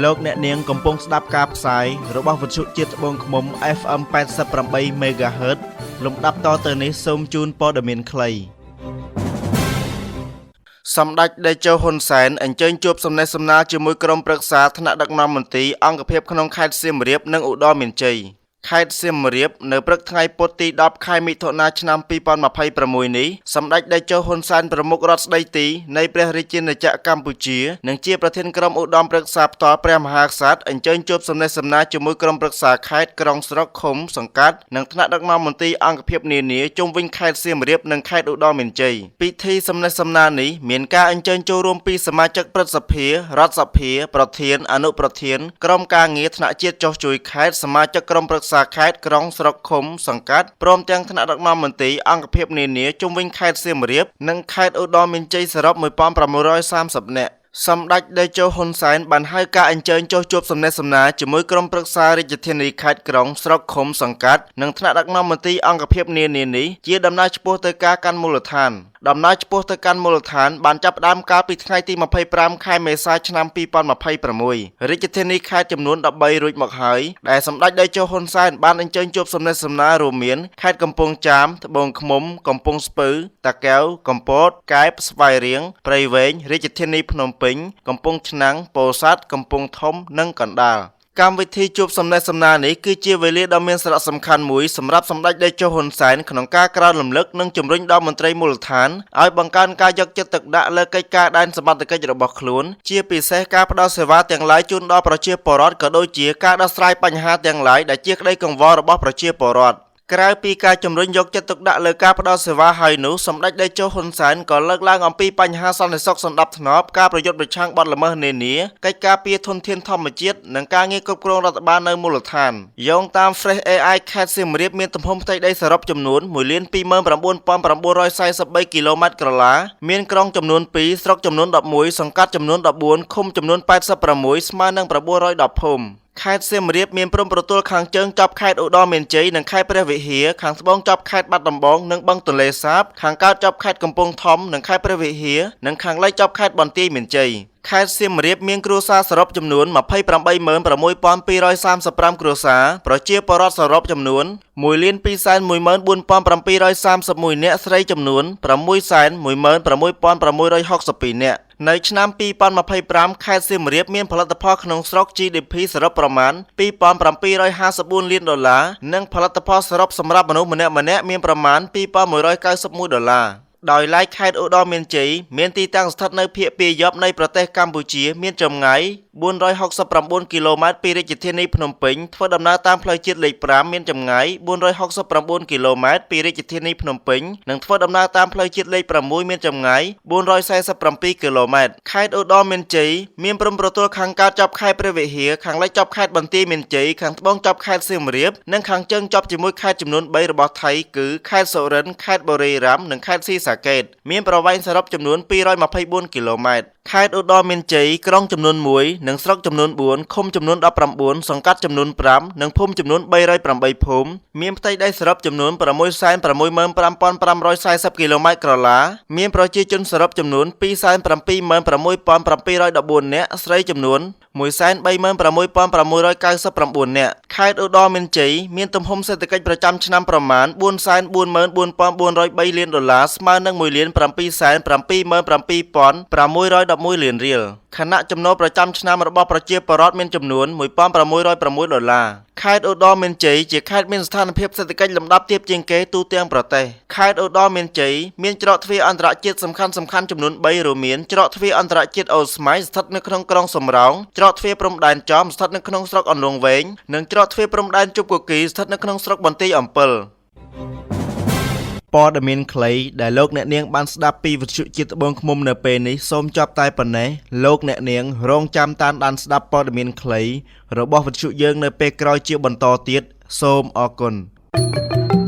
លោកអ្នកនាងកំពុងស្ដាប់ការផ្សាយរបស់វិទ្យុជាតិត្បូងឃ្មុំ FM 88 MHz លំដាប់តទៅនេះសូមជូនព័ត៌មានខ្លីសម្ដេចតេជោហ៊ុនសែនអញ្ជើញជួបសំណេះសំណាលជាមួយក្រុមប្រឹក្សាថ្នាក់ដឹកនាំមន្ទីរអង្គភាពក្នុងខេត្តសៀមរាបនិងឧត្តរមានជ័យខេត្តសៀមរាបនៅព្រឹកថ្ងៃពុធទី10ខែមិថុនាឆ្នាំ2026នេះសម្ដេចតេជោហ៊ុនសែនប្រមុខរដ្ឋស្ដីទីនៃព្រះរាជាណាចក្រកម្ពុជានិងជាប្រធានក្រុមឧត្តមប្រឹក្សាផ្ទាល់ព្រះមហាក្សត្រអញ្ជើញជួបសំណេះសំណាលជាមួយក្រុមប្រឹក្សាខេត្តក្រុងស្រុកឃុំសង្កាត់និងថ្នាក់ដឹកនាំមន្ទីរអង្គភាពនានាជុំវិញខេត្តសៀមរាបនិងខេត្តឧត្តរមានជ័យពិធីសំណេះសំណាលនេះមានការអញ្ជើញចូលរួមពីសមាជិកព្រឹទ្ធសភារដ្ឋសភាប្រធានអនុប្រធានក្រុមការងារថ្នាក់ជាតិចុះជួយខេត្តសមាជិកក្រុមប្រឹក្សាខេត្តក្រុងស្រុកឃុំសង្កាត់ព្រមទាំងថ្នាក់ដឹកនាំមន្ទីរអង្គភាពនានាជុំវិញខេត្តសៀមរាបនិងខេត្តឧត្តរមានជ័យសរុប1630នាក់សម្ដេចតេជោហ៊ុនសែនបានហៅការអញ្ជើញចុះជួបសំណេះសំណាលជាមួយក្រុមប្រឹក្សារាជធានីខេត្តក្រុងស្រុកឃុំសង្កាត់និងថ្នាក់ដឹកនាំមន្ទីរអង្គភាពនានានេះជាដំណើរឆ្ពោះទៅការកាន់មូលដ្ឋានដំណើរឆ្ពោះទៅកាន់មូលដ្ឋានបានចាប់ផ្ដើមកាលពីថ្ងៃទី25ខែមេសាឆ្នាំ2026រាជធានីខេត្តចំនួន13រួចមកហើយដែលសម្ដេចតេជោហ៊ុនសែនបានអញ្ជើញជួបសំណេះសំណាលរួមមានខេត្តកំពង់ចាមត្បូងឃ្មុំកំពង់ស្ពឺតាកែវកំពតកែបស្វាយរៀងព្រៃវែងរាជធានីភ្នំពេញកំពង់ឆ្នាំងពោធិ៍សាត់កំពង់ធំនិងកណ្ដាលកម្មវិធីជួបសំណេះសំណាលនេះគឺជាវេលាដ៏មានសារៈសំខាន់មួយសម្រាប់សម្ដេចតេជោហ៊ុនសែនក្នុងការក្រើនរំលឹកនិងជំរុញដល់មន្ត្រីមូលដ្ឋានឲ្យបង្កើនការយកចិត្តទុកដាក់លើកិច្ចការដែនសមត្ថកិច្ចរបស់ខ្លួនជាពិសេសការផ្ដល់សេវាទាំងឡាយជូនដល់ប្រជាពលរដ្ឋក៏ដូចជាការដោះស្រាយបញ្ហាទាំងឡាយដែលជាក្តីកង្វល់របស់ប្រជាពលរដ្ឋក្រៅពីការជំរុញយកចិត្តទុកដាក់លើការផ្ដល់សេវាហើយនោះសម្ដេចតេជោហ៊ុនសែនក៏លើកឡើងអំពីបញ្ហាសន្តិសុខសណ្ដាប់ធ្នាប់ការប្រយុទ្ធប្រឆាំងបទល្មើសនានាកិច្ចការពារធនធានធម្មជាតិនិងការងារគ្រប់គ្រងរដ្ឋបាលនៅមូលដ្ឋានយោងតាម Fresh AI ខេត្តសៀមរាបមានទំហំផ្ទៃដីសរុបចំនួន1,29,943គីឡូម៉ែត្រក្រឡាមានក្រុងចំនួន2ស្រុកចំនួន11សង្កាត់ចំនួន14ឃុំចំនួន86ស្មើនឹង910ភូមិខេត្តសៀមរាបមានព្រំប្រទល់ខាងជើងជាប់ខេត្តឧត្តរមានជ័យនិងខេត្តព្រះវិហារខាងត្បូងជាប់ខេត្តបាត់ដំបងនិងបឹងទន្លេសាបខាងកើតជាប់ខេត្តកំពង់ធំនិងខេត្តព្រះវិហារនិងខាងលិចជាប់ខេត្តបន្ទាយមានជ័យខេត្តសៀមរាបមានគ្រួសារសរុបចំនួន286,235គ្រួសារប្រជាពលរដ្ឋសរុបចំនួន1,214,731នាក់ស្រីចំនួន616,662នាក់នៅឆ្នាំ2025ខេត្តសៀមរាបមានផលិតផលក្នុងស្រុក GDP សរុបប្រមាណ2754លានដុល្លារនិងផលិតផលសរុបសម្រាប់មនុស្សម្នាក់ៗមានប្រមាណ2191ដុល្លារដោយឡែកខេត្តឧត្តរមានជ័យមានទីតាំងស្ថិតនៅភាគពាយ័ព្យនៃប្រទេសកម្ពុជាមានចម្ងាយ469គីឡូម៉ែត្រពីរាជធានីភ្នំពេញធ្វើដំណើរតាមផ្លូវជាតិលេខ5មានចម្ងាយ469គីឡូម៉ែត្រពីរាជធានីភ្នំពេញនិងធ្វើដំណើរតាមផ្លូវជាតិលេខ6មានចម្ងាយ447គីឡូម៉ែត្រខេត្តឧត្តរមានជ័យមានព្រំប្រទល់ខាងកើតជាប់ខេត្តព្រះវិហារខាងលិចជាប់ខេត្តបន្ទាយមានជ័យខាងត្បូងជាប់ខេត្តសៀមរាបនិងខាងជើងជាប់ជាមួយខេត្តចំនួន3របស់ថៃគឺខេត្តសុរិនខេត្តបុរីរ៉ាំនិងខេត្តស៊ីសាកេតមានប្រវែងសរុបចំនួន224គីឡូម៉ែត្រខេត្តឧត្តរមានជ័យក្រុងចំនួន1និងស្រុកចំនួន4ឃុំចំនួន19សង្កាត់ចំនួន5និងភូមិចំនួន308ភូមិមានផ្ទៃដីសរុបចំនួន665,540គីឡូម៉ែត្រក្រឡាមានប្រជាជនសរុបចំនួន276,714នាក់ស្រីចំនួន136,699នាក់ខេត្តឧត្តរមានជ័យមានទំហំសេដ្ឋកិច្ចប្រចាំឆ្នាំប្រមាណ444,403លានដុល្លារស្មើនឹង1,777,611លានរៀលខណៈចំណូលប្រចាំឆ្នាំរបស់ប្រជាពលរដ្ឋមានចំនួន1606ដុល្លារខេត្តឧត្តរមានជ័យជាខេត្តមានស្ថានភាពសេដ្ឋកិច្ចលំដាប់ទាបជាងគេទូទាំងប្រទេសខេត្តឧត្តរមានជ័យមានច្រកទ្វារអន្តរជាតិសំខាន់ៗចំនួន3រួមមានច្រកទ្វារអន្តរជាតិអូស្មៃស្ថិតនៅក្នុងក្រុងសំរោងច្រកទ្វារព្រំដែនចំស្ថិតនៅក្នុងស្រុកអន្លង់វែងនិងច្រកទ្វារព្រំដែនជប់គគីស្ថិតនៅក្នុងស្រុកបន្ទាយអំពិលព័ត៌មានខ្លីដែលលោកអ្នកនាងបានស្ដាប់ពីវិទ្យុជាតិត្បូងឃ្មុំនៅពេលនេះសូមចប់តែប៉ុណ្ណេះលោកអ្នកនាងរងចាំតាមដានស្ដាប់ព័ត៌មានខ្លីរបស់វិទ្យុយើងនៅពេលក្រោយជាបន្តទៀតសូមអរគុណ។